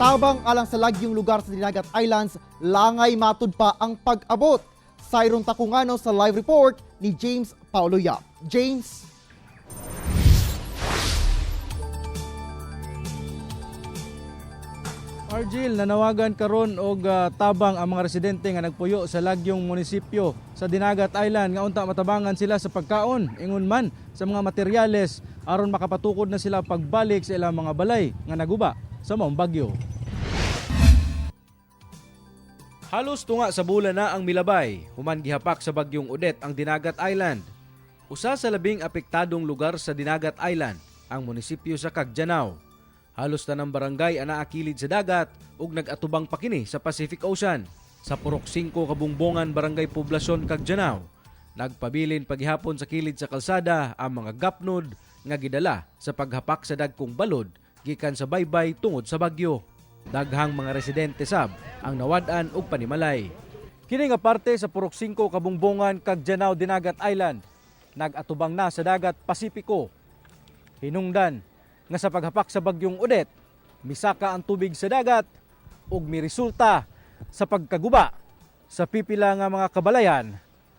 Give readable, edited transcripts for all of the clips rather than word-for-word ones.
Tabang alang sa lagyong lugar sa Dinagat Islands, langay matud pa ang pag-abot. Sayron Takungano sa live report ni James Paulo Yap. James? Argil, nanawagan karon og tabang ang mga residente nga nagpuyo sa lagyong munisipyo sa Dinagat Island nga unta matabangan sila sa pagkaon, ingon man sa mga materyales aron makapatukod na sila pagbalik sa ilang mga balay nga naguba sa maong bagyo. Halos tunga sa bulan na ang milabay, human gihapak sa bagyong Odette ang Dinagat Island. Usa sa labing apektadong lugar sa Dinagat Island, ang munisipyo sa Cagdianao. Halos tanang barangay ang naakilid sa dagat ug nag-atubang pa kini sa Pacific Ocean. Sa Purok 5 Kabungbongan, Barangay Poblasyon, Cagdianao, nagpabilin paghihapon sa kilid sa kalsada ang mga gapnod nga gidala sa paghapak sa dagkong balod gikan sa baybay tungod sa bagyo. Daghang mga residente sab ang nawad-an og panimalay. Kini nga parte sa Purok 5 Kabungbongan, Cagdianao, Dinagat Island, nag-atubang na sa dagat Pasipiko. Hinungdan nga sa paghapak sa bagyong Odette, misaka ang tubig sa dagat ug miresulta sa pagkaguba sa pipila nga mga kabalayan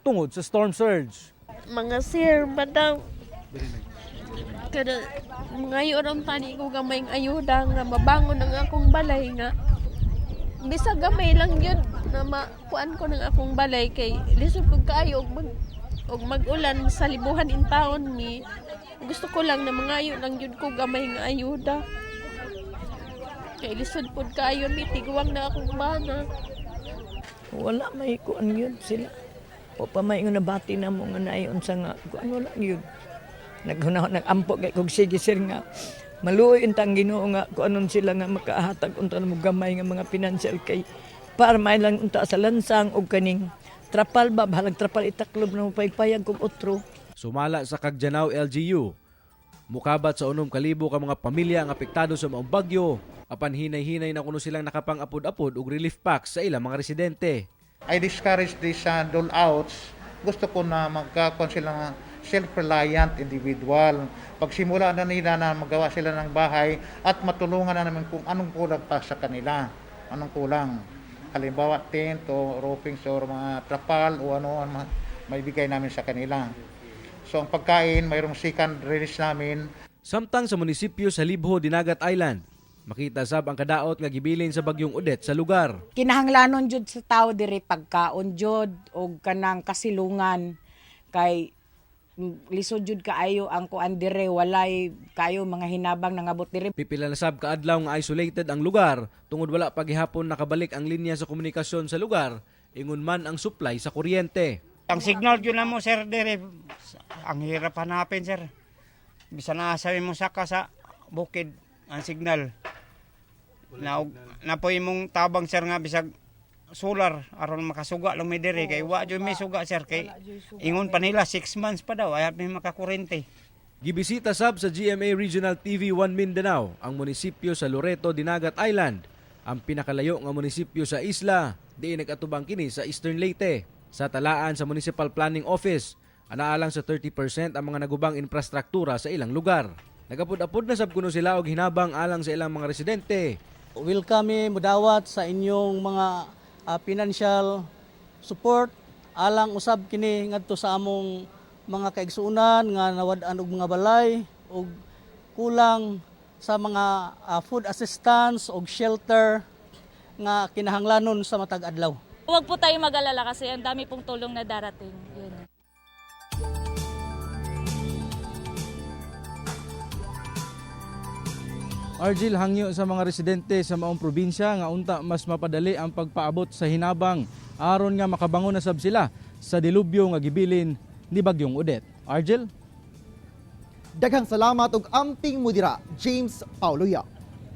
tungod sa storm surge. Mga sir, madam. Kada mga ron tani ko gamay ng ayuda nga mabangon ang akong balay nga. Bisag gamay lang yun na makuan ko ng akong balay kay lisod pud kaayo og mag-ulan sa libuhan in taon mi. Gusto ko lang na mangayo lang yun ko gamay nga ayuda. Kay lisod pud kaayo mi, tiguang na akong bana. Wala may kuan yun sila. O pa may nga nabati na mo nga naay unsa nga kuan, wala yun. Naghunahon nagampo kay kog sige sir nga maluoy untang Ginoo nga kuanon sila nga makahatag unta mo gamay nga mga financial kay para may lang unta sa lansang og kaning trapal ba, bahalag trapal itaklob na mo paypayag kog otro. Sumala sa Cagdianao LGU, mukabat sa 6,000 ka mga pamilya ang apektado sa maong bagyo, apan hinay-hinay na kuno silang nakapang-apod-apod og relief packs sa ilang mga residente. I discourage these dole-outs. Gusto ko na magkakuan sila ng self-reliant individual. Pagsimula na nila na magawa sila ng bahay at matulungan na namin kung anong kulang pa sa kanila. Anong kulang. Halimbawa, tent o roofings or mga trapal o ano ang maibigay namin sa kanila. So ang pagkain, mayroong second release namin. Samtang sa munisipyo sa Libho, Dinagat Island, makita sab ang kadaot nga gibilin sa bagyong Odette sa lugar. Kinahanglanon jud sa tao diri pagkaon jud og kanang kasilungan kay lisod jud kaayo ang kuan dire, walay kayo mga hinabang nangabot dire. Pipila na sab kaadlaw nga isolated ang lugar tungod wala pa gihapon nakabalik ang linya sa komunikasyon sa lugar, ingon man ang supply sa kuryente. Ang signal yun na mo, sir, dire. Ang hirap hanapin, sir. Bisan na sabi mo saka sa bukid, ang signal. Na, napoy mong tabang, sir, nga bisag solar aron makasuga lang may dire kay wa jud may suga, sir, kay ingon pa nila 6 months pa daw ay may makakurente. Gibisita sab sa GMA Regional TV 1 Mindanao ang munisipyo sa Loreto, Dinagat Island, ang pinakalayo nga munisipyo sa isla, diin nag-atubang kini sa Eastern Leyte. Sa talaan sa Municipal Planning Office, anaalang sa 30% ang mga nagubang infrastruktura sa ilang lugar. Nagapud-apod na sab kuno sila og hinabang alang sa ilang mga residente. Welcome mudawat sa inyong mga financial support alang usab kini ngadto sa among mga kaigsuonan nga nawad-an og mga balay og kulang sa mga food assistance og shelter nga kinahanglanon sa matag adlaw. Huwag po tayo mag-alala kasi ang dami pong tulong na darating. Yun. Argil, hangyo sa mga residente sa maong probinsya nga unta mas mapadali ang pagpaabot sa hinabang aron nga makabangon na sab sila sa dilubyo nga gibilin ni Bagyong Odette. Argil? Daghang salamat ug amping mo dira, James Paulo Yap.